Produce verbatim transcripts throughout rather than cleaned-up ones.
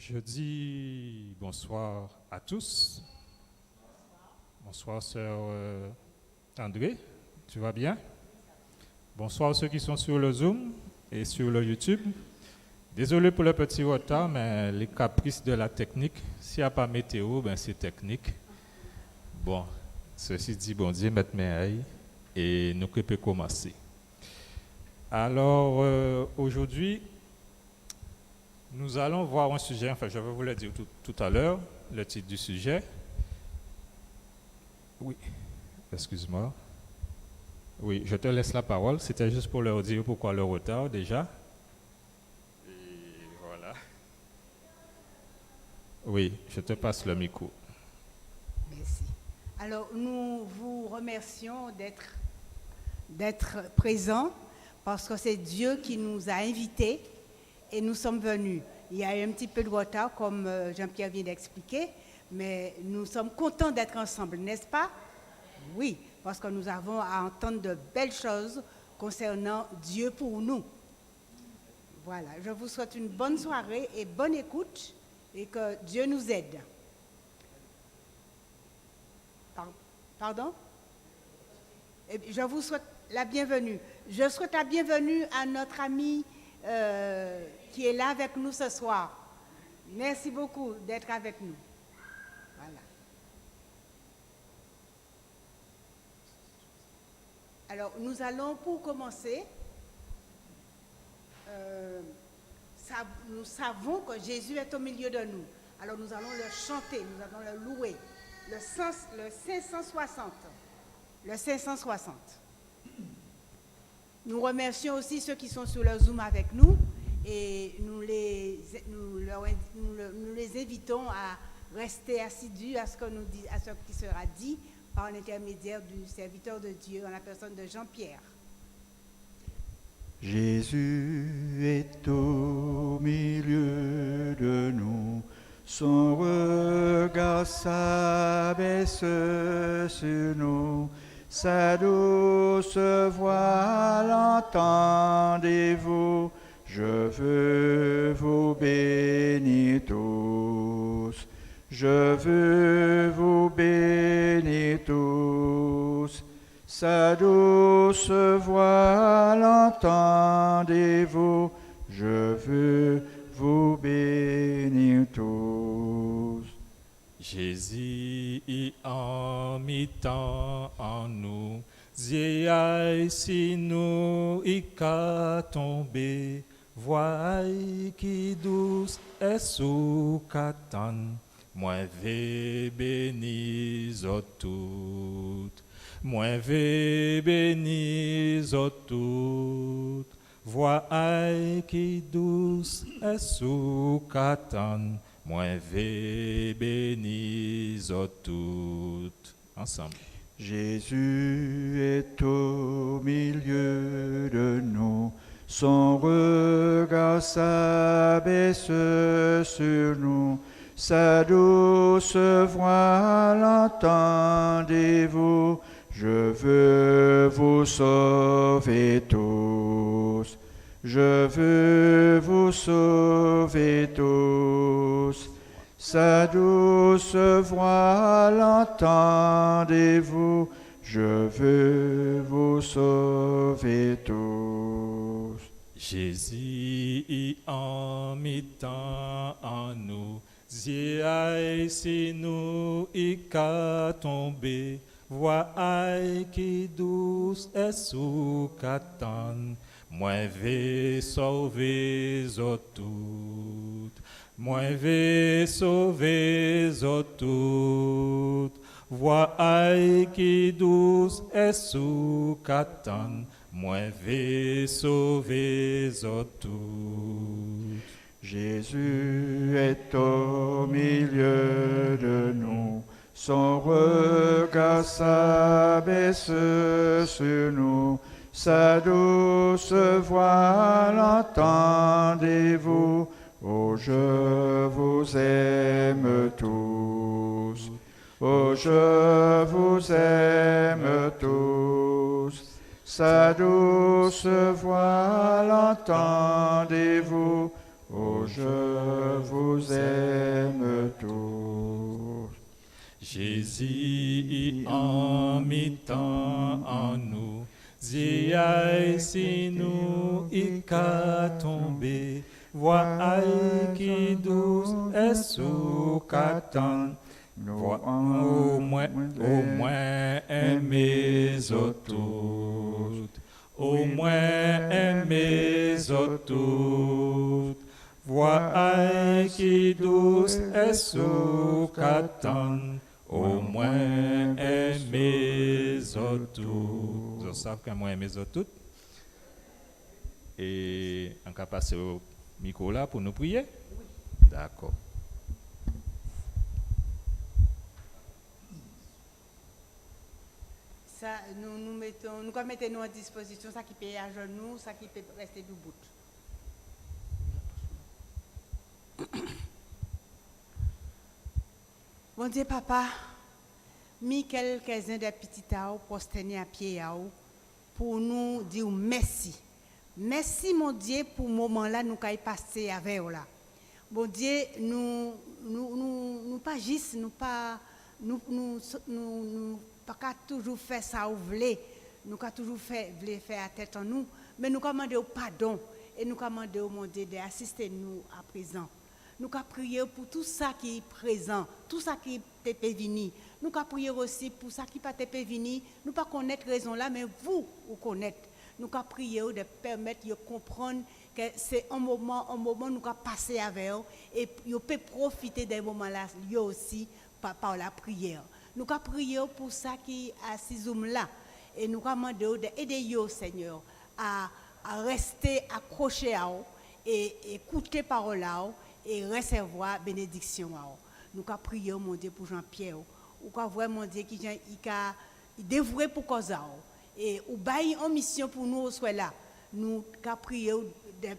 Je dis bonsoir à tous. Bonsoir, sœur, euh, André. Tu vas bien ? Bonsoir ceux qui sont sur le Zoom et sur le YouTube. Désolé pour le petit retard, mais les caprices de la technique. S'il n'y a pas météo, ben c'est technique. Bon, ceci dit, Bondié mèt men a'y é nou ké pé komansé. Alors, euh, aujourd'hui, nous allons voir un sujet, enfin, je vais vous le dire tout, tout à l'heure, le titre du sujet. Oui, excuse-moi. Oui, je te laisse la parole. C'était juste pour leur dire pourquoi le retard déjà. Et voilà. Oui, je te passe le micro. Merci. Alors, nous vous remercions d'être, d'être présents parce que c'est Dieu qui nous a invités et nous sommes venus. Il y a eu un petit peu de retard, comme euh, Jean-Pierre vient d'expliquer, mais nous sommes contents d'être ensemble, n'est-ce pas ? Oui, parce que nous avons à entendre de belles choses concernant Dieu pour nous. Voilà, je vous souhaite une bonne soirée et bonne écoute et que Dieu nous aide. Par- Pardon ? Eh bien, je vous souhaite la bienvenue. Je souhaite la bienvenue à notre ami euh, qui est là avec nous ce soir. Merci beaucoup d'être avec nous. Voilà. Alors, nous allons, pour commencer, euh, sa- nous savons que Jésus est au milieu de nous. Alors, nous allons le chanter, nous allons le louer. Le, cent- le cinq cent soixante. Le cinq cent soixante. Nous remercions aussi ceux qui sont sur le Zoom avec nous et nous les, nous leur, nous le- nous les invitons à rester assidus à ce que nous di- à ce qui sera dit par l'intermédiaire du serviteur de Dieu en la personne de Jean-Pierre. Jésus est au milieu de nous, son regard s'abaisse sur nous, sa douce voix l'entendez-vous, je veux vous bénir tous, je veux vous bénir tous. Sa douce voix l'entendez-vous, je veux vous bénir tous. Jézi i an mitan an nou, zié a'y si nou i ka tonbé, vwa a'y ki dous, ès ou ka tann ? Mwen vé béni zòt tout. Mwen vé béni zòt tout. Vwa a'y ki dous, ès ou ka tann ? Mwen vé béni zòt tout. Ensemble. Jésus est au milieu de nous, son regard s'abaisse sur nous, sa douce voix l'entendez-vous, je veux vous sauver tous, je veux vous sauver tous. Sa douce voix l'entendez-vous, je veux vous sauver tous. Jézi i an mitan an nou, zié a'y si nou i ka tonbé, vwa a'y ki dous, ès ou ka tann ? Mwen vé sové zòt tout. Mwen vé sové zòt tout. Vwa a'y ki dous, ès ou ka tann ? Mwen vé sové zòt tout. Jésus est au milieu de nous, son regard s'abaisse sur nous, sa douce voix l'entendez-vous, oh, je vous aime tous, oh, je vous aime tous, sa douce voix l'entendez-vous, Oh, je vous aime tous. Jézi i an mitan an nou, zyé a'y si nou i ka tonbé, vwa a'y ki dous, ès ou ka tann? Vwa, omwen, omwen enmé zòt tout. Omwen enmé zòt tout. Vwa a'y ki dous, ès ou ka tann? Omwen enmé zòt tout. Zòt sav ke mwen enmé zòt tout. É an ka pasé mikwo-la pou nou priyé. Dakò. Sa, nou, nou mété, nou ka mété nou an dispozisyon, sa ki pé ajenou, sa ki pé rèsté doubout. Bondyé Papa, mi kèlkèzen dè pitit a'w pwostèné a pyé a'w pou nou di'w mèsi. Mèsi, Bondyé, pou moman-la nou kay pasé avè'w la. Bondyé, nou, nou, nou, nou pa jis, nou pa, nou, nou, nou, nou pa ka toujou fè sa ou vlé. Nou ka toujou fè, vlé fè a tèt an nou, mé nou ka mandé'w padon é nou ka mandé'w, Bondyé, dè asisté nou aprézan. Nou ka priyé'w pou tou sa ki prézan, tou sa ki té pé vini. Nou ka priyé'w osi pou sa ki pa té pé vini. Nou pa konnèt rézon-la, mé vou, ou konnèt. Nou ka priyé'w dè pèmèt yo konprann ke sé on moman, on moman nou ka pasé avè'w, é yo pé pwofité dè moman-la, yo osi, pa, pa lapriyè. Nou ka priyé'w pou sa ki asi Zoom-la, é nou ka mandé'w dè édé yo, Senyè, a, a rèsté akwoché a'w é, é kouté pawòl a'w é rèsèvwa bénédiksyon a'w. Nou ka priyé'w, Bondyé, pou Jean-Pierre. Ou ka vwè, Bondyé, kijan i ka, i dévwé pou kòz a'w. É ou ba'y on misyon pou nou oswè-la. Nou ka priyé'w dè,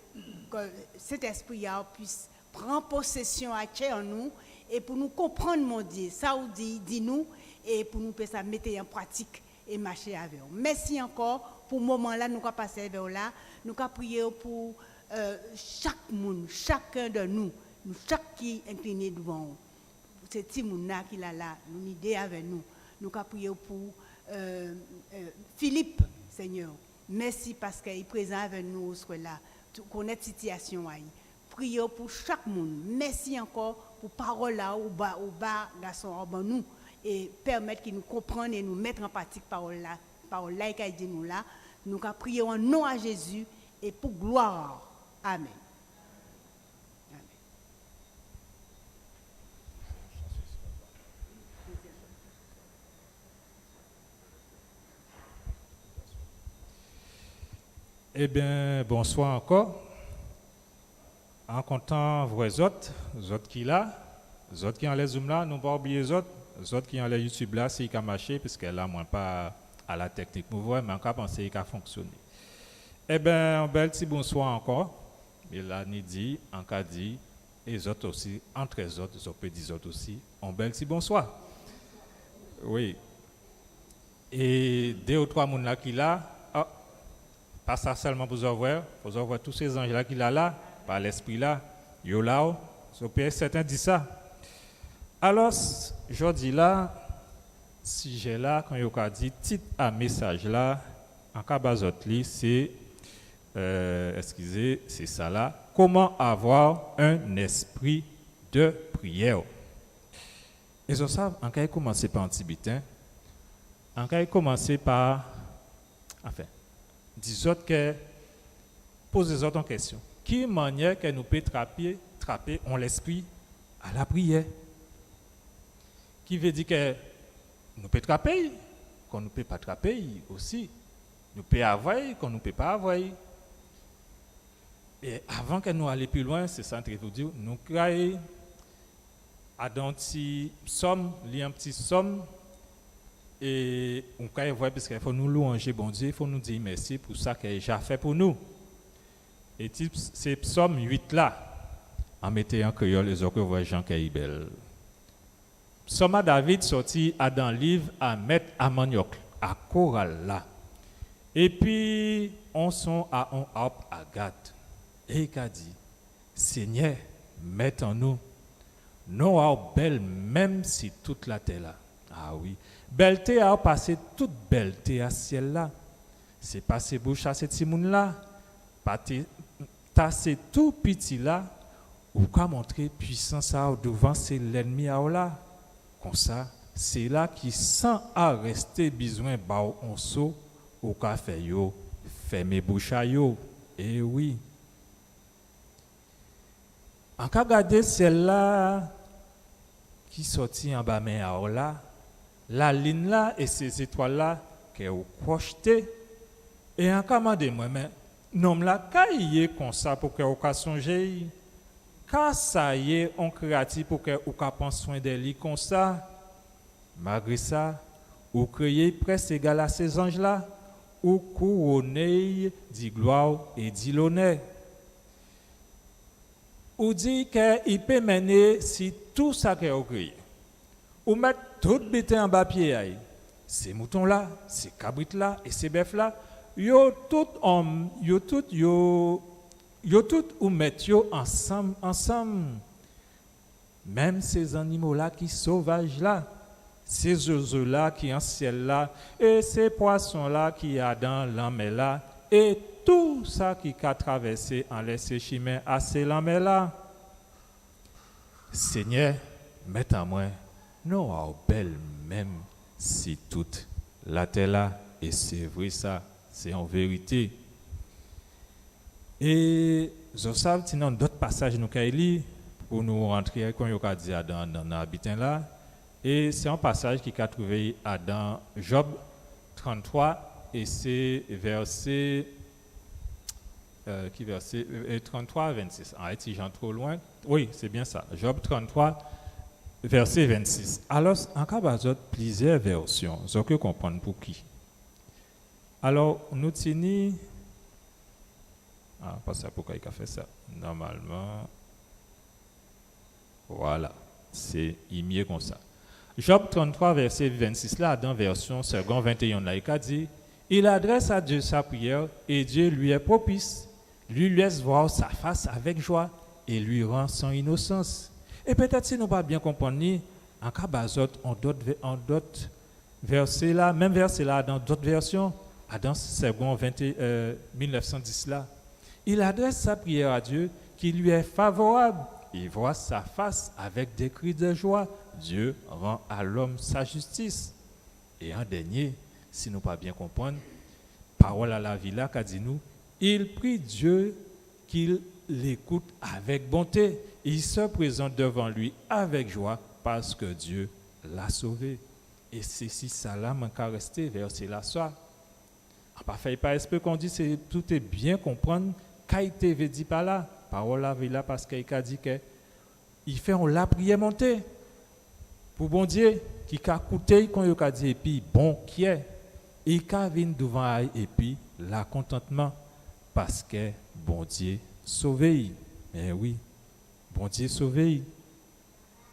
ke Sentèspri a'w pwis pran posésyon a tjè an nou, é pou nou konprann, Bondyé, sa ou di, di nou, é pou nou pé sa mété an pratik é maché avè'w. Mèsi ankò pou moman-la nou ka pasé avè'w la. Nou ka priyé'w pou, euh, chak moun, chaken dè nou, nou chak ki enkliné douvan'w. Sé timoun-la ki la la, nou ni dé avè nou. Nou ka priyé'w pou, euh, euh, Philippe, Senyè. Mèsi paskè i prézan avè nou oswè-la. Ou konnèt sitiyasyon a'y. Priyé'w pou chak moun. Mèsi ankò pou pawòl-la ou ba, ou ba gason a'w ban nou. É pèmèt ki nou konprann é nou mèt an pratik pawòl-la. Pawòl-la i kay di nou la. Nou ka priyé'w an non a Jézi é pou glwa a'w. Amèn. Amèn. Ében, bonswa ankò. An kontan vwè zòt, zòt ki la, zòt ki anlè Zoom la, nou pa oubliyé zòt, zòt ki anlè YouTube la, si i ka maché, piskè la, mwen pa a la teknik, mwen vwè, mé an ka pansé i ka fonksyoné. Ében, on bèl ti bonswa ankò. Mélanie di, an ka di, é zòt osi, antrè zòt, zòt pé di zòt osi, on bèl ti bonswa. Wi. É dé ou twa moun la ki la, a, pa sa sèlman pou zòt vwè, fò zòt vwè tout sé zanj la ki la la, pa Lèspri la, yo la o, zòt pé sèten di sa. Alò, jòdi la, sijè la, kon yo ka di, tit a mésaj la, an ka ba zòt li, sé, euh, eskizé, sé sa la, comment avoir un esprit de prière. É zòt sav, an kay koumansé pa on ti biten. An kay koumansé pa, anfen, di zòt kè, pozé zòt on kèsyon. Ki mannyè kè nou pé trapé, trapé on lèspri a lapriyè? Ki vé di kè nou pé trapé'y, kon nou pé pa trapé'y osi. Nou pé avwè'y, kon nou pé pa avwè'y. É avan kè nou alé pli lwen, sé sa an té vé di, nou kay adan on ti sòm, li on ti sòm, é ou kay vwè, piskè fò nou lwanjé Bondyé, fò nou di mèsi pou sa kè i ja fè pou nou. É ti, sé sòm uit la, an mété an kréyòl, é zòt ké vwè jan kè i bèl. Sòm a David sòti adan liv a mèt a mannyòk a koral la. Épi on son a on arp a Gath. É i ka di, Senyè, Mèt an nou, non a'w bèl menm si tout latè-la. A wi, bèlté a'w pasé tout bèlté a syèl-la. Sé pa sé bouch a sé timoun-la, pa té, ta sé tou piti-la, ou ka montré pwisans a'w douvan sé lènmi a'w la. Konsa, séla ki san arèsté bizwen ba'w on so, ou ka fè yo fèmé bouch a yo. É wi. An ka gadé syèl-la ki sòti anba men a'w la, lalin-la é sé zétwal-la kè ou kwochté, é an ka mandé mwen, mé nonm-la ka i yé konsa pou kè ou ka sonjé'y? Ka sa yé on kréati pou kè ou ka pran swen dè li konsa? Malgré sa, ou kréyé'y prèské égal a sé zanj-la, ou kouwonné'y di glwa é di lonè. Ou di kè i pé mèné si tou sa kè ou kréyé. Ou mèt tout biten anba pyé a'y. Sé mouton-la, sé kabrit-la é sé bèf-la, yo tout an, yo tout, yo, yo tout ou mèt yo ansanm, ansanm. Menm sé zannimo-la ki sovaj la, sé zozo-la ki an syèl la, é sé pwason-la ki adan lanmè-la, é tou sa ki ka travèsé anlè sé chimen a sé lanmè-la. Senyè, Mèt an mwen, non a'w bèl menm si tout latè-la, é sé vré sa, sé an vérité. É zò sav, tini on dòt pasaj nou kay li pou nou rantré, kon yo ka di, adan, nan, nan biten-la. É sé on pasaj ki ka twouvé adan Jòb tranntwa, é sé vèsé, euh, ki vèsé, euh, tranntwa a vennsis. An ti jan two lwen. Wi, sé byen sa. Jòb tranntwa, vèsé vennsis. Alò, an ka ba zòt plizyè vèsyon. Zòt ké konprann pouki. Alò, nou tini, a, pa sa, poukwa i ka fè sa? Nòmalman, vwala, sé, i myé konsa. Jòb tranntwa, vèsé vennsis la, adan vèsyon Segond ventéyen la, i ka di, Il adresse à Dieu sa prière, et Dieu lui est propice. Lui laisse voir sa face avec joie et lui rend son innocence. É pétèt si nou pa byen konprann li, an ka ba zòt on dòt vè-, on dòt vèsé-la, menm vèsé-la, adan dòt vèsyon, adan Segond venté, euh, mil nèf san dis la. Il adresse sa prière à Dieu qui lui est favorable. Il voit sa face avec des cris de joie. Dieu rend à l'homme sa justice. É an dènyé, si nou pa byen konprann, pawòl a lavi-la ka di nou, il prie Dieu qu'il l'écoute avec bonté. Il se présente devant lui avec joie parce que Dieu l'a sauvé. É sé si sa-la mwen ka rèsté, vèsé-la sa. An pa fè'y pa èsprè, kon di, sé pou té byen konprann ka i té vé di pa la, pawòl lavi-la, paskè i ka di kè i fè on lapriyè monté pou Bondyé, ki ka kouté'y, kon yo ka di, épi bon kyè, i ka vin douvan a'y épi lakontantman, paskè Bondyé sové'y. Mé wi, Bondyé sové'y.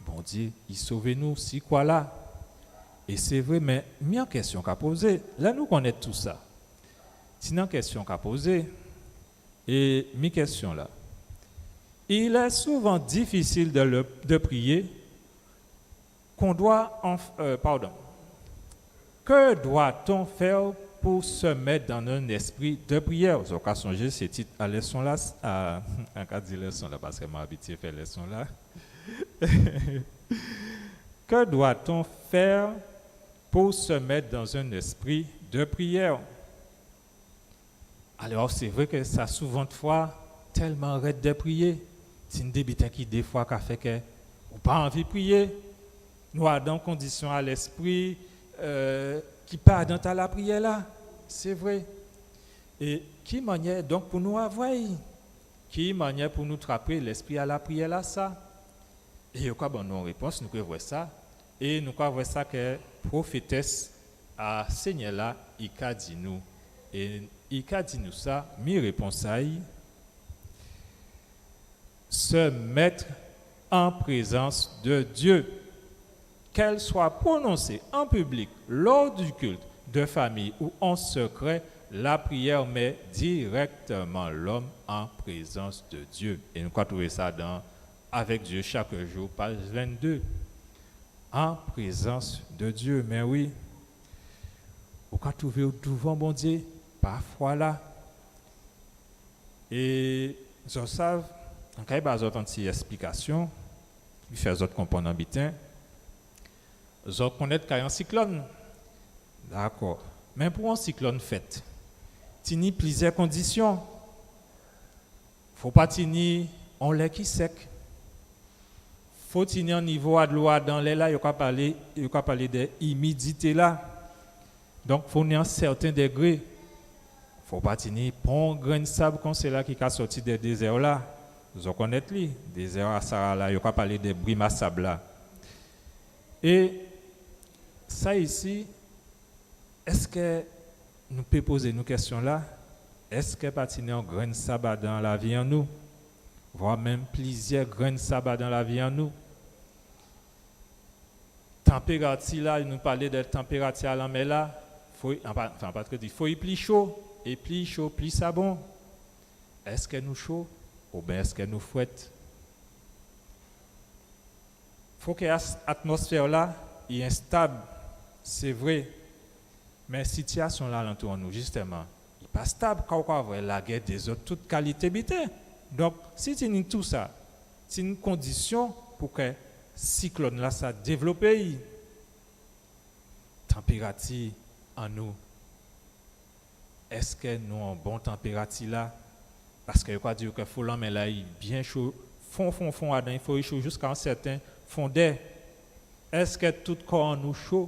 Bondyé, i sové nou si kwa-la. É sé vré, mé mi on kèsyon ka pozé. Lè nou konnèt tousa, tini on kèsyon ka pozé. É mi kèsyon-la. Il est souvent difficile de le, de prier. Qu'on doit en, euh, pardon. Que doit-on faire pour se mettre dans un esprit de prière? Zò ka sonjé sé tit a lèson-la, a, an ka di lèson-la paskè mwen abityé fè lèson-la. Que doit-on faire pour se mettre dans un esprit de prière? Alò, sé vré kè sa souvantfwa tèlman rèd dè priyé, tini dé biten ki défwa ka fè kè ou pa anvi priyé. Nou adan kondisyon a lèspri, euh, ki pa adan ta lapriyè-la. Sé vré. É ki mannyè, donk, pou nou avwa'y? Ki mannyè pou nou trapé lèspri a lapriyè-la sa? É yo ka ban nou on répons, nou ké vwè sa. É nou ka vwè sa kè pwofétès a Sényè-la, i ka di nou. É i ka di nou sa, mi répons a'y, se mettre en présence de Dieu, qu'elle soit prononcée en public, lors du culte de famille ou en secret, La prière met directement l'homme en présence de Dieu. É nou ka twouvé sa dan Avec Dieu chaque jour, page vingt-deux. En présence de Dieu, mé wi. Ou ka twouvé'w douvan Bondyé, pa fwa-la. É zò sav, an kay ba zòt on ti èsplikasyon, pou fè zòt konprann on biten. Zòt konnèt ka ni on siklòn. Dakò. Mé pou on siklòn fèt, tini plizyè kondisyon. Fo pa tini on lè ki sèk. Fo tini on nivo a dlo adan lè-la, yo ka palé, yo ka palé dè imidité-la. Donk, fo ni on sèten dégré. Fo pa tini pon grenn sab kon sila ki ka sòti dè dézè-la. Zò konnèt li, dézè a Sahara la, yo ka palé dè brim a sab-la. É sa isi, èskè nou pé pozé nou kèsyon-la, èskè pa tini on grenn sab adan lavi an nou, vwa menm plizyè grenn sab adan lavi an nou? Tanpérati-la, nou palé dè tanpérati a lanmè-la, fo, an pa, anfen, an pa twò di, fo i pli cho, é pli i cho, pli sa bon. Èskè nou cho, oubyen èskè nou frèt? Fo kè as-, atmosfè-la, i enstab, sé vré. Mé sitiyasyon-la alantou an nou, jistèman, i pa stab, kan ou ka vwè lagè, dézòd, tout kalité biten. Donk, si tini tousa, tini kondisyon pou kè siklòn-lasa dévlopé'y. Tanpérati an nou. Èskè nou an bon tanpérati-la? Paskè yo ka di kè fo lanmè-la i byen cho, fon, fon, fon adan, i fo i cho jiska on sèten fondè. Èskè tout kò an nou cho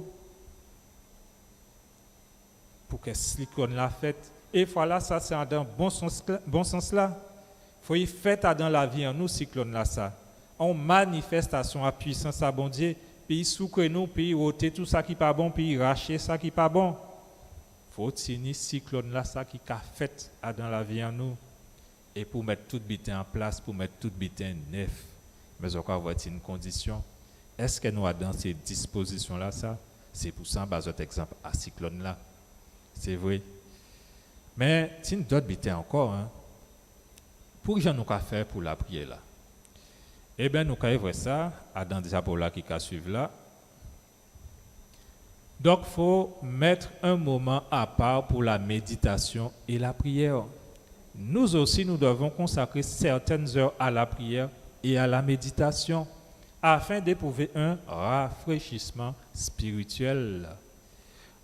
pou kè siklòn-la fèt? É fwa-lasa, sé adan bon sans, bon sans-la. Fo i fèt adan lavi an nou, siklòn-lasa. On manifèstasyon a pwisans a Bondyé, pou i soukwé nou, pou i woté tou sa ki pa bon, pou i raché sa ki pa bon. Fo tini siklòn-lasa ki ka fèt adan lavi an nou. É pou mèt tout biten an plas, pou mèt tout biten nèf. Mé zò ka vwè tini kondisyon. Èskè nou adan sé dispozisyon-lasa? Sé pou sa an ba zòt ègzanp a siklòn-la. Sé vré. Mé tini dòt biten ankò, en. Pou jan nou ka fè pou lapriyè-la? Ében, nou ka vwè sa adan dyapo-la ki ka suiv la. Donc, faut mettre un moment à part pour la méditation et la prière. Nous aussi, nous devons consacrer certaines heures à la prière et à la méditation afin d'éprouver un rafraîchissement spirituel.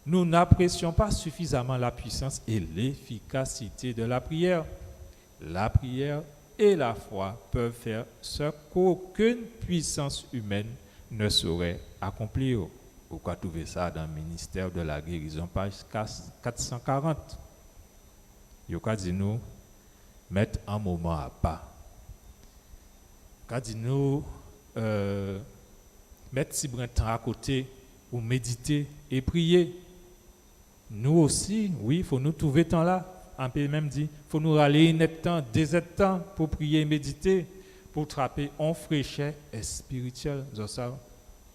Nous n'apprécions pas suffisamment la puissance et l'efficacité de la prière. La prière et la foi peuvent faire ce qu'aucune puissance humaine ne saurait accomplir. Ou ka twouvé sa dan Ministère de la Guérison, page quatre cent quarante. Yo ka di nou, mèt on moman apa. Ka di nou, euh, mèt tibren tan akoté pou médité é priyé. Nou osi, wi, fo nou twouvé tan-la. An pé menm di, fo nou ralé inèdtan, dézèdtan pou priyé, médité, pou trapé on fréchè èspirityèl. Zò sav,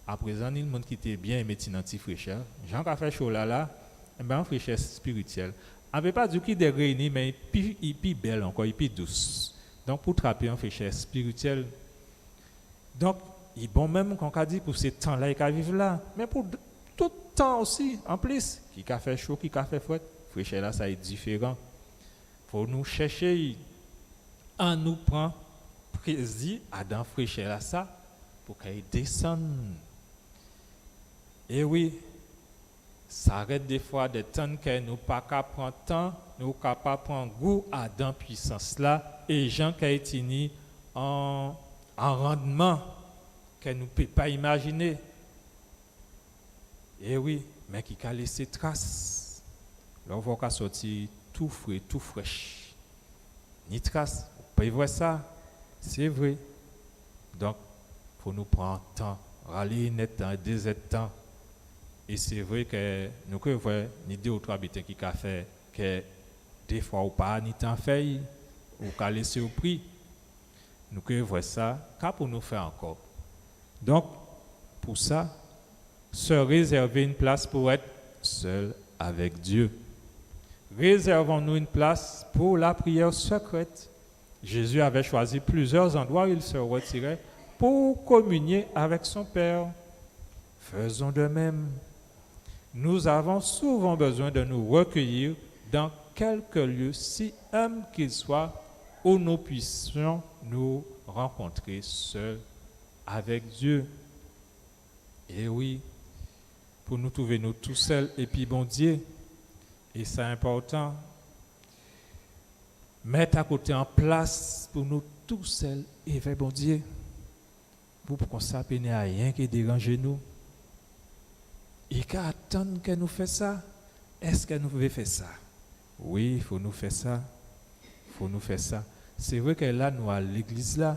aprézan, ni moun ki té byen enmé tini on ti fréchè. Jan ka fè cho la la, ében, on fréchè èspirityèl. An pé pa di ki dégré i ni, mé i pi, i pi bèl ankò, i pi dous. Donk, pou trapé on fréchè èspirityèl, Donk, i bon menm, kon ka di, pou sé tan-la i ka viv la, mé pou d-, tout tan osi, anplis, ki ka fè cho, ki ka fè frèt, fréchè-lasa i diféran. Fo nou chèché, annou pran plézi adan fréchè-lasa, pou kè i désann. É wi, Sa rèd défwa dè tann kè nou pa ka pran tan, nou ka pa pran gou adan pwisans-la, é jan kè i tini on, on randman kè nou pé pa imajiné. É wi, mé ki ka lésé tras. Lè ou vwè ou ka sòti tou fré, tou frèch. Ni tras, ou pé vwè sa, sé vré. Donk, fo nou pran tan, ralé inèdtan, dézèdtan. É sé vré kè nou ké vwè ni dé ou twa biten ki ka fè kè défwa ou pa ni tan fè'y, ou ka lésé'w pri. Nou ké vwè sa, ka pou nou fè ankò. Donk, pou sa, se réserver une place pour être seul avec Dieu. Réservons-nous une place pour la prière secrète. Jésus avait choisi plusieurs endroits où il se retirait pour communier avec son Père. Faisons de même. Nous avons souvent besoin de nous recueillir dans quelque lieu, si humble qu'il soit, où nous puissions nous rencontrer seuls avec Dieu. É wi, pou nou twouvé nou tousèl épi Bondyé, é sa enpòtan. Mèt akoté an plas pou nou tousèl évè Bondyé. Pou, pou konsa, pé ni ayen ki déranjé nou. I ka atann kè nou fè sa. Èskè nou vé fè sa? Wi, fò nou fè sa. Fò nou fè sa. Sé vré kè la nou a légliz-la,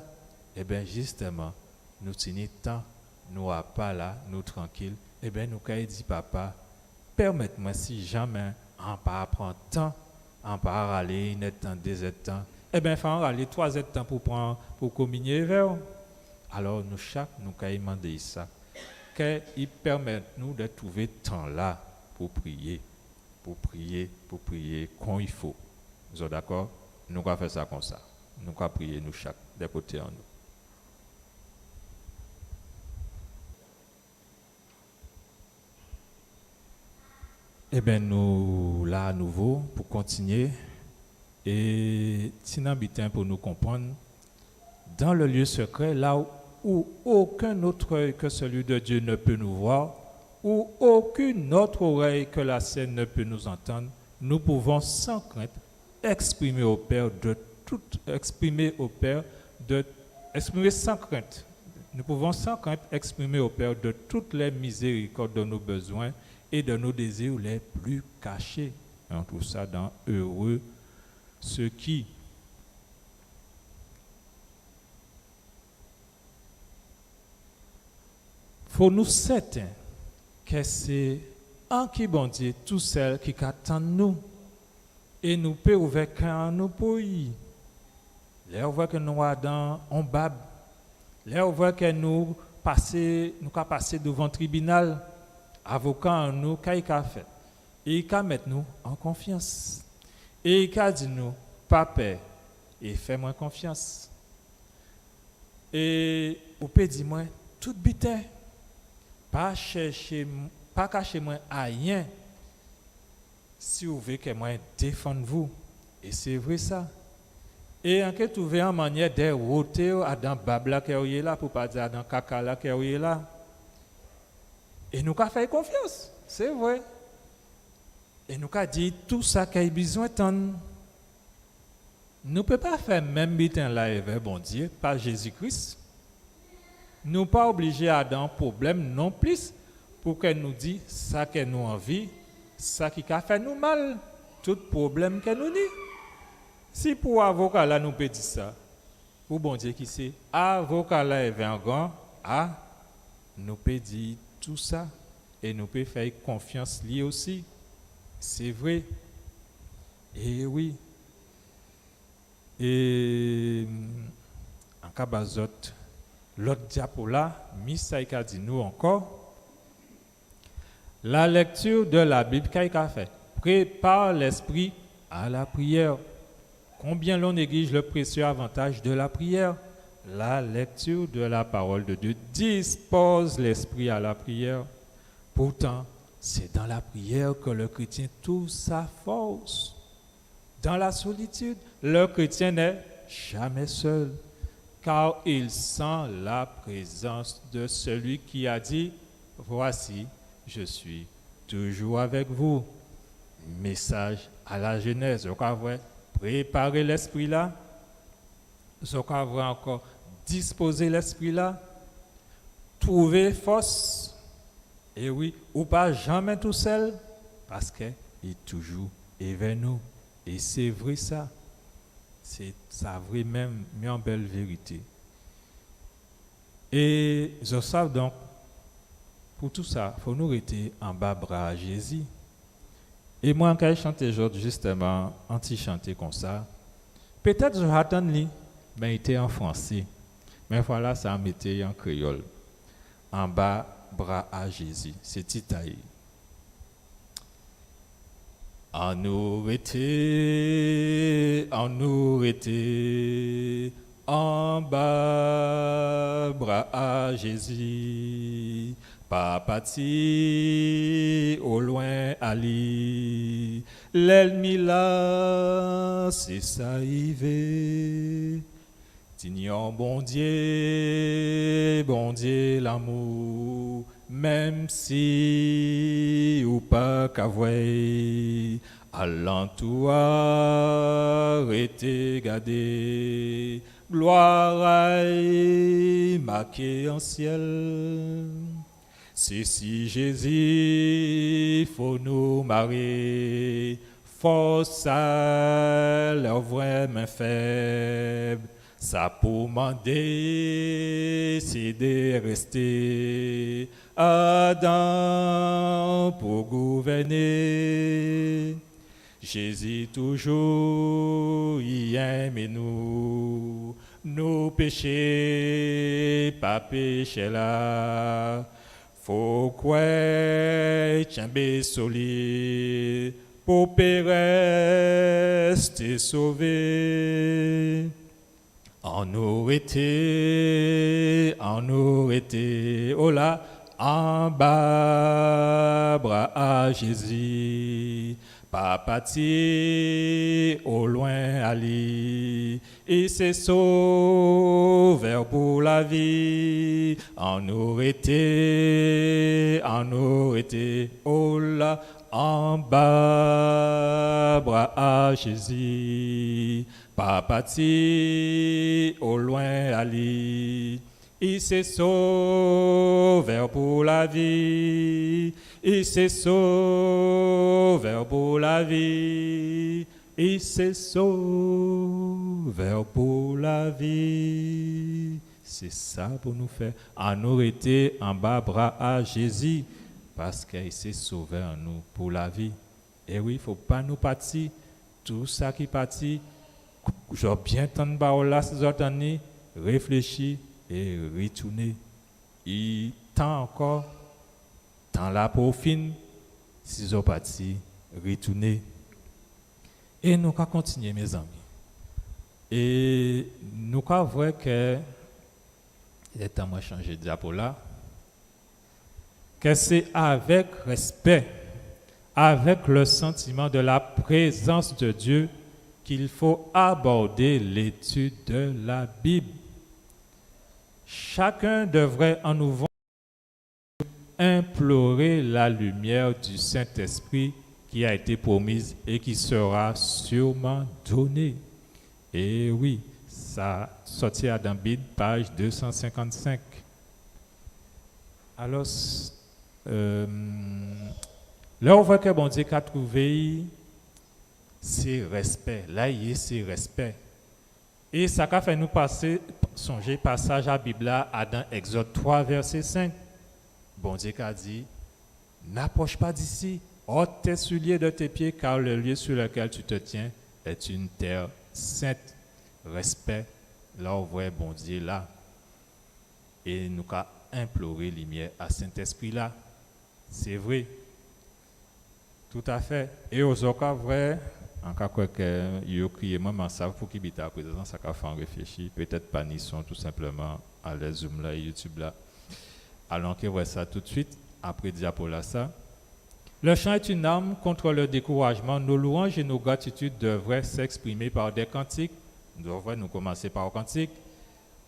ében, jistèman, nou tini tan, nou apa la, nou trankil, ében, nou kay di, Papa, pèmèt mwen, si janmé an pa pran tan, an pa ralé inèdtan, dézèdtan, ében, fè an ralé twazèdtan pou pran, pou kominyé évè'w. Alò, nou chak, nou kay mandé sa. Kè i pèmèt nou dè twouvé tan-la pou priyé, pou priyé, pou priyé kon i fo. Zò dakò? Nou ka fè sa konsa. Nou ka priyé, nou chak, dè koté an nou. Ében, nou la anouvo pou kontinyé. É tini on biten pou nou konprann. Dans le lieu secret, là où aucun autre œil que celui de Dieu ne peut nous voir, où aucune autre oreille que la sienne ne peut nous entendre, nous pouvons sans crainte exprimer au Père de toute, exprimer au Père de, exprimer sans crainte. Nous pouvons sans crainte exprimer au Père de toutes les miséricordes de nos besoins et de nos désirs les plus cachés. Et on trouve ça dans Heureux ceux qui. Fò nou sèten kè sé anki Bondyé tousèl ki ka tann nou, é nou pé ouvè kè an nou pou li. Lè ou vwè kè nou adan on bab, lè ou vwè kè nou pasé, nou ka pasé douvan tribinal, avoka an nou, ka i ka fè? I ka mèt nou an konfyans. É i ka di nou, pa pè, é fè mwen konfyans. É ou pé di mwen tout biten. Pa chèché m-, pa kaché mwen ayen si ou vé kè mwen défann vou. É sé vré sa. É an ké twouvé an mannyè dè woté'w adan bab-la kè ou yé la, pou pa di adan kaka-la kè ou yé la. É nou ka fè'y konfyans, sé vré. É nou ka di'y tou sa kè i bizwen tann. Nou pé pa fè menm biten-la èvè Bondyé, pa Jézi Kris. Nou pa oblijé adan pwoblèm nonplis pou kè nou di sa kè nou anvi, sa ki ka fè nou mal, tout pwoblèm kè nou ni. Si pou avoka-la nou pé di sa, pou Bondyé ki sé avoka-la èvè an gran A, nou pé di tou sa, é nou pé fè konfyans li osi. Sé vré. É wi. É, an ka ba zòt lòt dyapo-la, mi sa i ka di nou ankò. La lecture de la Bible, ka i ka fè? Prépare l'esprit à la prière. Combien l'on néglige le précieux avantage de la prière. La lecture de la parole de Dieu dispose l'esprit à la prière. Pourtant, c'est dans la prière que le chrétien trouve sa force. Dans la solitude, le chrétien n'est jamais seul, car il sent la présence de celui qui a dit, voici, je suis toujours avec vous. Message à la jeunesse. Zò ka vwè, préparé lèspri-la. Zò ka vwè ankò, dispozé lèspri-la. Twouvé fòs. É wi, ou pa janmé tousèl, paskè i toujou èvè nou. É sé vré sa. Sé sa vré menm, on bèl vérité. É zò sav donk, pou tou sa, fò nou rété anba bra a Jézi. É mwen, an kay chanté zòt jistèman on ti chanté konsa. Pétèt zò ja tann li, mé i té an fransé. Mé vwala, sa an mété'y an kréyòl. Anba bra a Jézi, sé tit a'y. Annou rété, annou rété anba bra a Jézi, pa pati olwen alé. Lènmi-la sé sa i vé. Tini on Bondyé, Bondyé lanmou, menm si ou pa ka vwè, alantou a rété gadé, glwa a'y maké an syèl. Sé si Jézi fo nou maré, fòs a lè ou vwèman fèb, sa pou mandé sé dè rèsté adan pou gouvèné. Jézi toujou i enmé nou, nou péché pa péché-la. Fo kwè, tyenbé solid, pou pé rèsté sové. Annou rété, annou rété, ola, anba bra a Jézi. Pa pati olwen alé, i sé Sovè pou lavi. Annou rété, annou rété, ola, anba bra a Jézi. Pa pati olwen alé, i sé Sovè pou lavi, i sé Sovè pou lavi, i sé Sovè pou lavi. Sé sa pou nou fè. Annou rété anba bra a Jézi, paskè i sé Sovè an nou pou lavi. É wi, fo pa nou pati. Tou sa ki pati, zòt byen tann pawòl-la, si zòt tann li, réfléchi é ritouné. I tan ankò, tan-la poko fin, si zòt pati, ritouné. É nou ka kontinyé, mézanmi. É nou ka vwè kè, lè tan mwen chanjé dyapo-la, que c'est avec respect, avec le sentiment de la présence de Dieu qu'il faut aborder l'étude de la Bible. Chacun devrait en ouvrant implorer la lumière du Saint-Esprit qui a été promise et qui sera sûrement donnée. É wi, sa sòti adan Bib, paj dé san senkant-senk. Alò, euh, lè ou vwè kè Bondyé ka touvé, sé rèspè. La i yé, sé rèspè. É sa ka fè nou pasé, sonjé pasaj a Bib-la, adan Egzòd twa, vèsé senk. Bondyé ka di, N'approche pas d'ici, ôte tes souliers de tes pieds, car le lieu sur lequel tu te tiens est une terre sainte. Rèspè, la ou vwè Bondyé la. É nou ka enploré limyè a Sentèspri-la. Sé vré. Toutafè. É ozòt ka vwè, an ka kwè kè yo kriyé mwen, mé an sav pou ki biten aprézan, sa ka fè an réfléchi. Pétèt pa ni son, tou senpleman, alè Zoom-la é YouTube-la. Alon, an ké vwè sa toutswit, apré dyapo-lasa. Le chant est une arme contre le découragement. Nos louanges et nos gratitudes devraient s'exprimer par des cantiques. Nou vwè, nou koumansé pa kantik.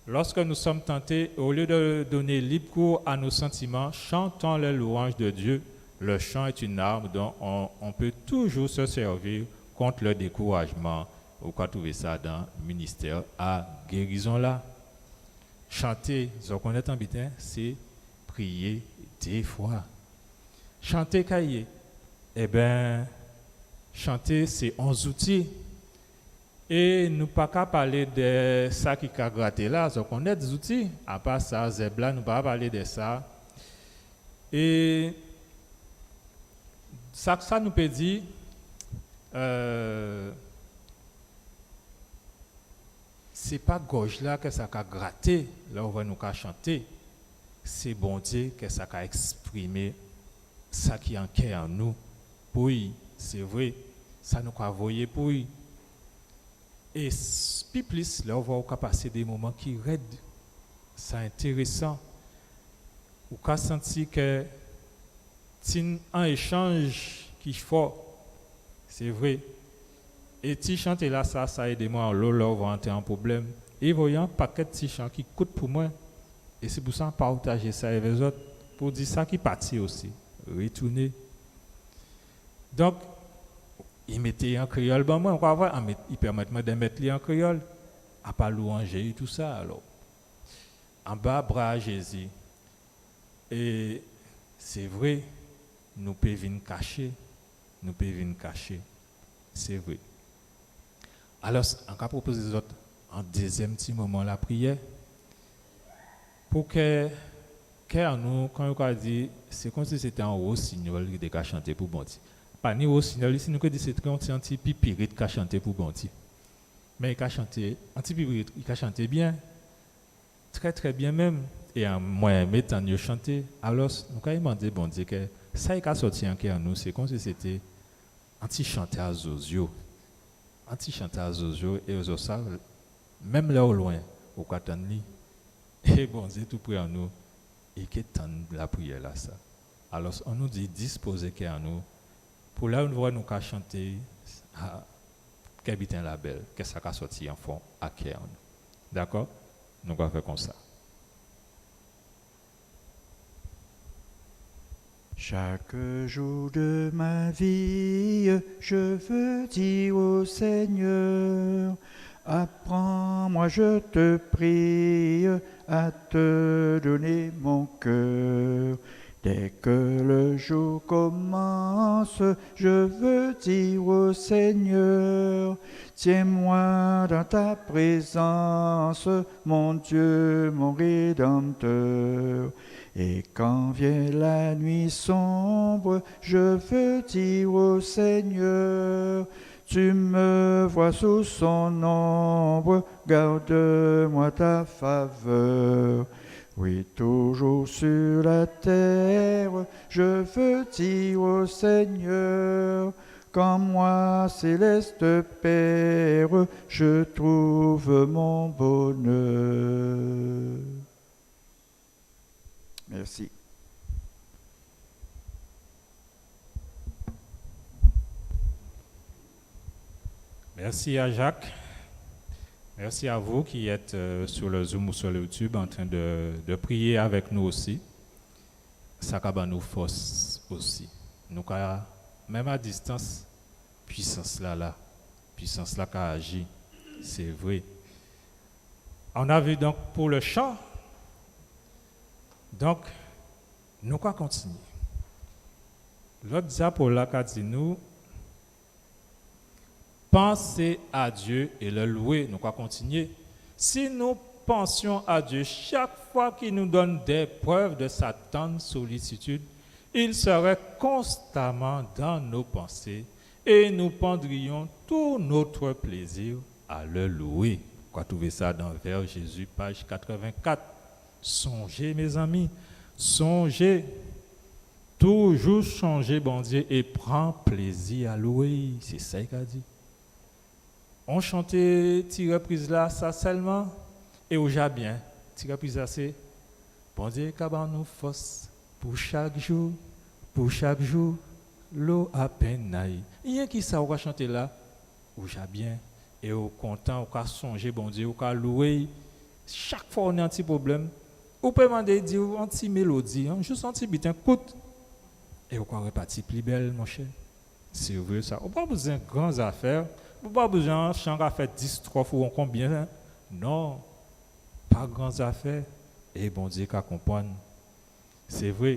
Lorsque nous sommes tentés, au lieu de donner libre cours à nos sentiments, chantons les louanges de Dieu. Le chant est une arme dont on, on peut toujours se servir contre le découragement. Ou ka touvé sa dan Ministè a gérizon-la. Chanté, zòt konnèt an biten, sé priyé dé fwa. Chanté ka yé, ében, chanté sé on zouti. É nou pa ka palé dè sa ki ka graté la, zòt konnèt zouti, apa sa, zèb-la, nou pa ka palé dè sa. É sa, sa nou pé di, euh, sé pa gòj-la kè sa ka graté, lè ou vwè nou ka chanté, sé Bondyé kè sa ka èksprimé sa ki an kè an nou. Pou'y, sé vré, sa nou ka voyé pou li. É s-, pi plis, lè ou vwè ou ka pasé dé moman ki rèd, sa entérésan. Ou ka santi kè tin an échanj ki fò, sé vré. É ti chanté-lasa, sa édé mwen anlo lè ou vwè an té an pwoblèm. É voyé an pakèt ti chan ki kout pou mwen. É sé pou sa an pawtajé sa èvè zòt, pou di sa ki pati osi, rétouné. Donk, i mété an kréyòl ban mwen, ou ka vwè, an mèt-, i pèmèt mwen dè mèt li an kréyòl, a pa lwanjé é tousa, alò. Anba bra a Jézi. É sé vré, nou pé vin kaché, nou pé vin kaché. Sé vré. Alò, an ka pwopozé zòt an dézyèm ti moman lapriyè, pou kè, kè an nou, kan yo ka di, sé konsi sé té an wosinyòl ki té ka chanté pou Bondyé. Pa ni wosinyòl isi, nou ké di sé trè, on ti, on ti pipirit ka chanté pou Bondyé. Mé i ka chanté, on ti pipirit, i ka chanté byen. Trè, trè byen menm. É an, mwen enmé tann yo chanté. Alò, nou ka mandé Bondyé kè sa i ka sòti an kè an nou, sé konsi sé té on ti chanté a zozyo. On ti chanté a zozyo, é zòt sav, menm lè ou lwen, ou ka tann li. É Bondyé tou pré an nou, i ké tann lapriyè-lasa. Alò, annou di, dispozé kè an nou, pou lè ou vwè nou ka chanté, a, kè biten-la bèl, kè sa ka sòti an fon a kè an nou. Dakò? Nou ka fè konsa. Chaque jour de ma vie, je veux dire au Seigneur, apprends-moi, je te prie, à te donner mon cœur. Dès que le jour commence, je veux dire au Seigneur, tiens-moi dans ta présence, mon Dieu, mon Rédempteur. Et quand vient la nuit sombre, je veux dire au Seigneur, tu me vois sous son ombre, garde-moi ta faveur. Oui, toujours sur la terre, je veux dire au Seigneur, qu'en moi, céleste Père, je trouve mon bonheur. Merci. Merci à Jacques. Merci à vous qui êtes, euh, sur le Zoom ou sur le YouTube en train de, de prier avec nous aussi. Sa ka ban nou fòs osi. Nou ka, menm a distans, pwisans-la la. Pwisans-la ka aji. Sé vré. On a vu donc pour le chant. Donk, nou ka kontinyé. Lòt zapot-la ka di nou, pensez à Dieu et le louez. Nou ka kontinyé. Si nous pensions à Dieu chaque fois qu'il nous donne des preuves de sa tendre sollicitude, il serait constamment dans nos pensées et nous prendrions tout notre plaisir à le louer. Ou ka trouvé sa dans Vers Jésus, page quatre-vingt-quatre. Sonjé, mézanmi, sonjé, toujou sonjé Bondyé é pran plézi a lwé'y, sé sa i ka di. On chanté ti rèpriz-lasa sèlman, é ou ja byen. Ti rèpriz-la sé, Bondyé ka ban nou fòs pou chak jou, pou chak jou, lo apenn a'y. Yenki sa ou ka chanté la, ou ja byen, é ou kontan, ou ka sonjé Bondyé, ou ka lwé'y. Chak fwa ou ni on ti pwoblèm, ou pé mandé'y di'w on ti mélodi, on, jis on ti biten kout, é ou ka rèpati pli bèl, monchè. Sé vré sa. Ou pa bizwen gran zafè, ou pa bizwen on chan ka fè dis stwòf ou on konbyen, non, pa gran zafè, é Bondyé ka konprann. Sé vré.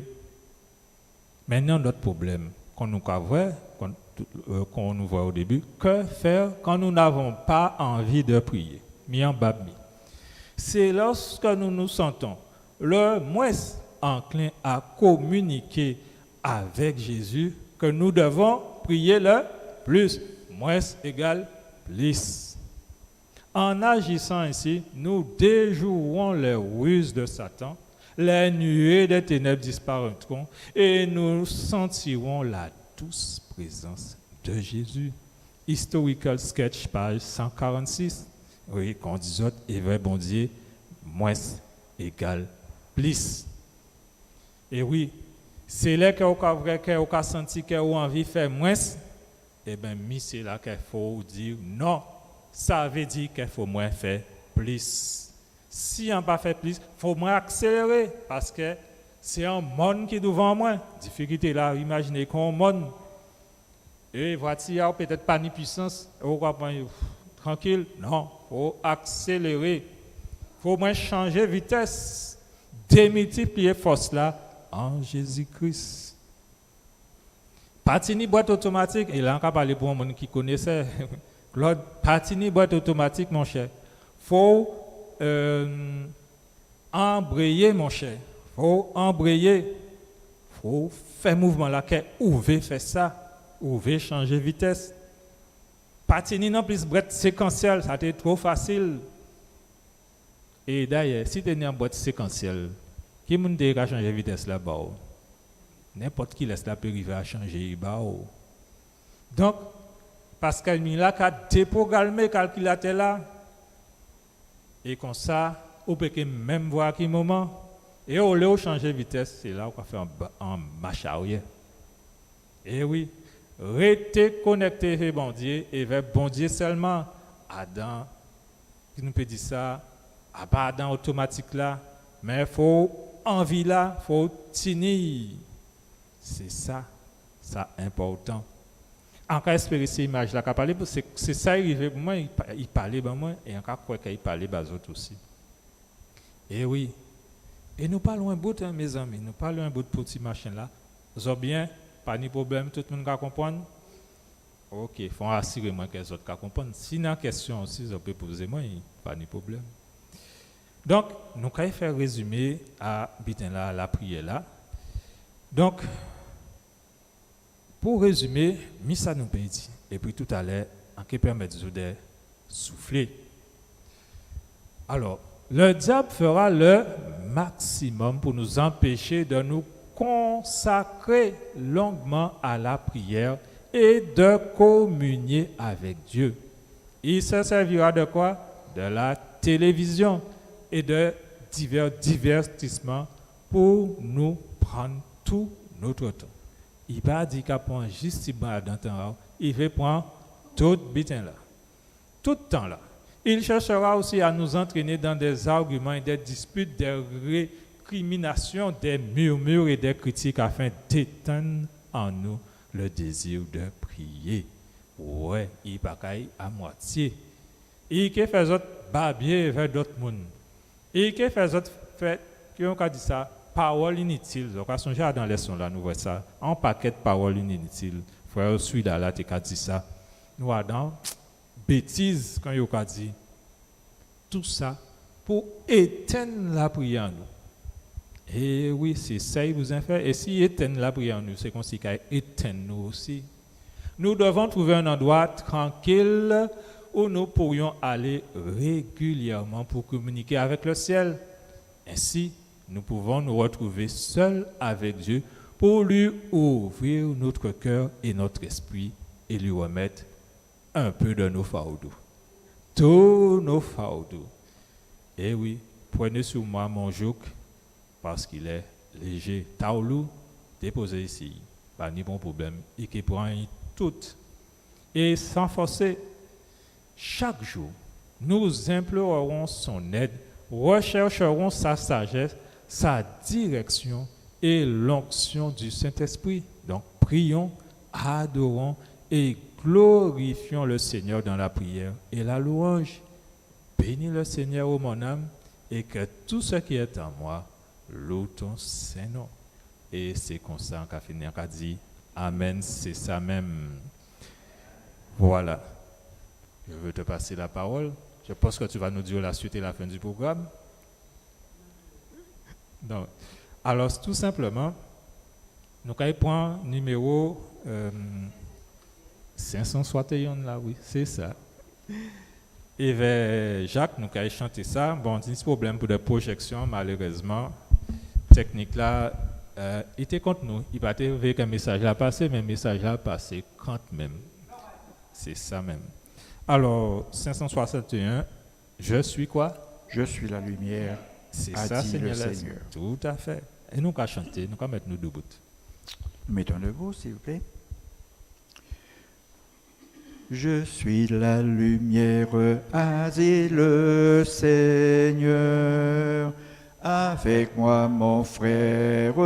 Mé ni on lòt pwoblèm, kon nou ka vwè, kon, euh, kon nou vwè o débi, que faire quand nous n'avons pas envie de prier? Mi an bab mi. C'est lorsque nous nous sentons le moins enclins à communiquer avec Jésus que nous devons prier le plus. Moins égale plus. En agissant ainsi, nous déjouerons les ruses de Satan, les nuées des ténèbres disparaîtront et nous sentirons la douce présence de Jésus. Historical Sketch, paj san karannsis. Wi, kon di zòt, évè Bondyé, mwens égal plis. É wi, sé lè kè ou ka vwè kè ou ka santi kè ou anvi fè mwens, ében, mi sé la kè fo ou di non. Sa vé di kè fo mwen fè plis. Si an pa fè plis, fo mwen akséléré, paskè sé on mòn ki douvan mwen. Difikilté-la, imajiné kon on mòn. É vwati-a pétèt pa ni pwisans, é ou ka pran trankil. Non, fo akséléré. Fo mwen chanjé vitès, démiltipliyé fòs-la an Jézi Kris. Pa tini bwèt otomatik, é la an ka palé pou on moun ki konésè, Claude, pa tini bwèt otomatik, monchè. Fo, euh, anbréyé, monchè. Fo anbréyé. Fo fè mouvman-la, kè ou vé fè sa. Ou vé chanjé vitès. Pa tini non plis bwèt sékansyèl, sa té two fasil. É dayè, si té ni on bwèt sékansyèl, ki moun té ka chanjé vitès-la ba'w? Nenpòt kilès la pé rivé a chanjé'y ba'w. Donk, paskè mi la ka dépwogramé kalkilatè-la, é konsa, ou pé ké menm vwè a ki moman. É olé ou chanjé vitès, sé la ou ka fè on ba-, on mach aryè. É wi, rété konèkté évè Bondyé, évè Bondyé sèlman, adan, ki nou pé di sa, a pa adan otomatik-la, mé fo anvi-la, fo tini. Sé sa, sa enpòtan. An ka èspéré sé imaj-la ka palé, sé, sé sa i rivé pou mwen, i pa-, i palé ban mwen, é an ka kwè kè i palé ba zòt osi. É wi. É nou pa lwen bout, en, mézanmi. Nou pa lwen bout pou ti machin-la. Zò byen, pa ni pwoblèm, tout moun ka konprann? Oké, fò asiré mwen kè zòt ka konprann. Si ni kèsyon osi, zò pé pozé mwen, pa ni pwoblèm. Donk, nou kay fè rézimé a biten-la, lapriyè-la. Donk, pou rézimé, mi sa nou pé di. Épi toutalè, an ké pèmèt zòt dè souflé. Alors, le diable fera le maximum pour nous empêcher de nous consacrer longuement à la prière et de communier avec Dieu. Il se servira de quoi? De la télévision et de divers divertissements pour nous prendre tout notre temps. I pa di ka pran jis ti bwen adan tan-la, i vé pran tout biten-la. Tout tan-la. Il cherchera aussi à nous entraîner dans des arguments et des disputes, des récriminations, des murmures et des critiques afin d'éteindre en nous le désir de prier. Wè, i pa kay a mwatyé. I ké fè zòt babyé èvè dòt moun. I ké fè zòt fè, ki yo ka di sa, pawòl initil. Zòt ka sonjé adan lèson-la, nou vwè sa. On pakèt pawòl initil. Frè Swila la té ka di sa. Nou adan bétiz, kan yo ka di. Tousa pou étenn lapriyè an nou. É wi, sé sa i bizwen fè. É si i étenn lapriyè an nou, sé konsi i ka étenn nou osi. Nous devons trouver un endroit tranquille où nous pourrions aller régulièrement pour communiquer avec le ciel. Ainsi, nous pouvons nous retrouver seuls avec Dieu pour lui ouvrir notre cœur et notre esprit et lui remettre un peu de nos fardeaux. Tous nos fardeaux. Eh oui, prenez sur moi mon joug, parce qu'il est léger. Tao lou, dépozé isi. Pa ni bon pwoblèm. I ké pran tout. Et sans forcer, chaque jour, nous implorerons son aide, rechercherons sa sagesse, sa direction et l'onction du Saint-Esprit. Donc, prions, adorons et glorifions le Seigneur dans la prière et la louange. Bénis le Seigneur, ô mon âme, et que tout ce qui est en moi loue ton saint nom. É sé konsa an ka fini, an ka di, amèn, sé sa menm. Voilà. Je veux te passer la parole. Je pense que tu vas nous dire la suite et la fin du programme. Donc, alors, tout simplement, nou kay pran niméwo, euh, senk san swasann-yonn la, wi, sé sa. Évè Jacques, nou kay chanté sa. Bon, ni ti pwoblèm pou dé pwojèksyon, malérèzman. Tèknik-la, euh, i té kont nou. I pa té vé kè mésaj-la pasé, mé mésaj-la pasé kanmenm. Sé sa menm. Alò, cinq cent soixante et un, je suis quoi ? Je suis la lumière, Sé a sa, dit Seigneur. Le Seigneur. Tout à fait. É nou ka chanté, nou ka mèt nou doubout. Mettons debout, s'il vous plaît. Je suis la lumière, a dit le Seigneur. Avec moi, mon frère,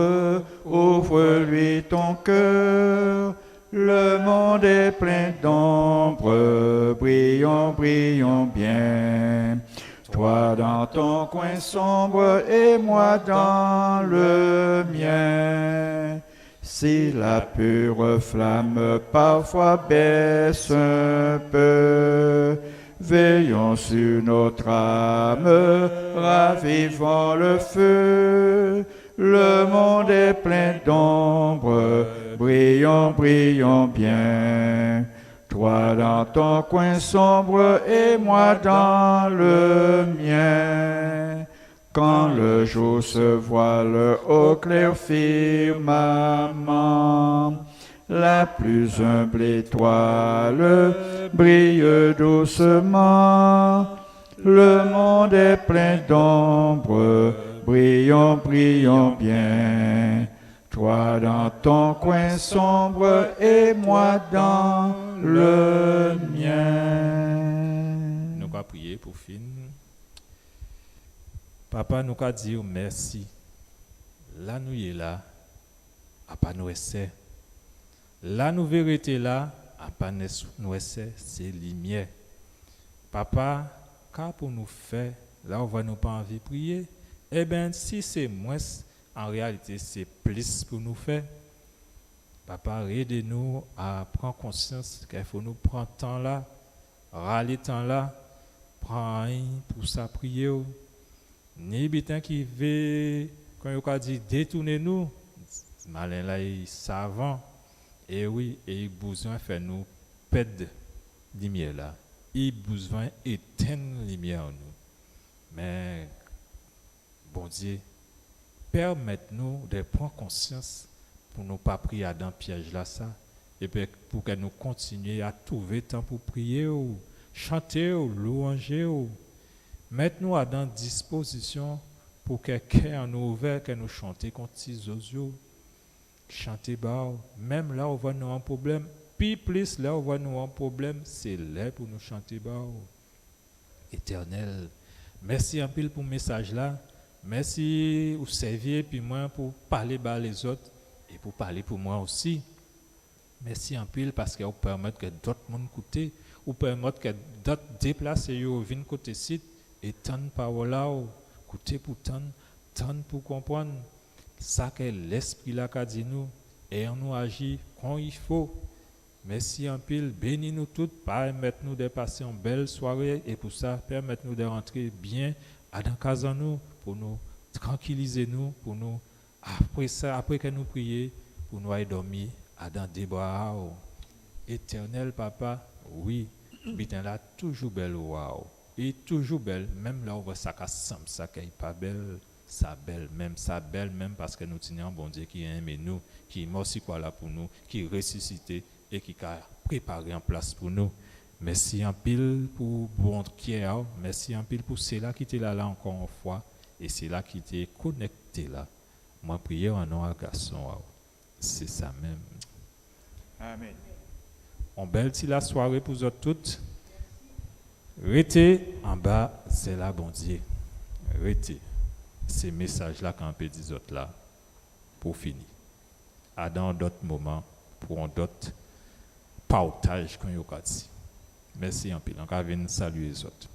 ouvre-lui ton cœur. Le monde est plein d'ombre, brillons, brillons bien. Toi dans ton coin sombre et moi dans le mien. Si la pure flamme parfois baisse un peu, veillons sur notre âme, ravivons le feu. Le monde est plein d'ombre, brillons, brillons bien. Toi dans ton coin sombre et moi dans le mien. Quand le jour se voile au clair firmament, la plus humble étoile brille doucement. Le monde est plein d'ombre, brillons, brillons bien. Toi dans ton coin sombre et moi dans le mien. Nou ka priyé pou fin. Papa, nou ka di mèsi. La nou yé la, a pa nwèsè. La nou vé rété la, a pa nwès-, nwèsè, sé limiè. Papa, ka pou nou fè, la ou vwè nou pa anvi priyé, ében, si sé mwens, an réalité, sé plis pou nou fè. Papa, édé nou a pran konsyans kè fo nou pran tan la, ralé tan la, pran an pou sa priyé'w. Ni biten ki vé, kon yo ka di, détouné nou, malen la i savan. É wi, é i bouzwen fè nou pèd limiè la. I bouzwen étenn limiè an nou. Mé Bondyé, pèmèt nou dè pran konsyans pou nou pa pri adan pyèj la sa, épi pou kè nou kontinyé a twouvé tan pou priyé'w, chanté'w, lwanjé'w. Mèt nou adan dispozisyon pou kè kè an nou ouvè, kè nou chanté kon ti zozyo. Chanté ba'w, menm lè ou vwè nou an pwoblèm, pi plis lè ou vwè nou an pwoblèm, sé lè pou nou chanté ba'w. Étènèl, mèsi anpil pou mésaj la. Mèsi ou sèvi épi mwen pou palé ba lézòt é pou palé pou mwen osi. Mèsi anpil paskè ou pèmèt kè dòt moun kouté, ou pèmèt kè dòt déplasé yo vin koté sit é tann pawòl a'w, kouté pou tann, tann pou konprann sa kè Lèspri la ka di nou, é annou aji kon i fo. Mèsi anpil, béni nou tout, pèmèt nou dè pasé on bèl swaré, é pou sa, pèmèt nou dè rantré byen adan kaz an nou, pou nou trankilizé nou, pou nou, apré sa, apré kè nou priyé, pou nou ay dòmi adan dé bra a'w. Étènèl Papa, wi, biten la toujou bèl owa'w. I toujou bèl, menm lè ou vwè sa ka sanm sa kè i pa bèl, sa bèl menm, sa bèl menm paskè nou tini on Bondyé ki enmé nou, ki mò si kwa la pou nou, ki résisité é ki ka préparé on plas pou nou. Mèsi anpil pou bon kè a'w, mèsi anpil pou sila ki té la la ankò on fwa é sila ki té konèkté la. Mwen priyé an non a Gason a'w. Sé sa menm. Amen. On bèl ti laswaré pou zòt tout. Rété anba zèl a Bondyé. Rété. Sé mésaj la k'an pé di zòt la pou fini. Adan on dòt moman, pou on dòt pawtaj, kon yo ka di. Mèsi anpil. An ka vin salyé zòt.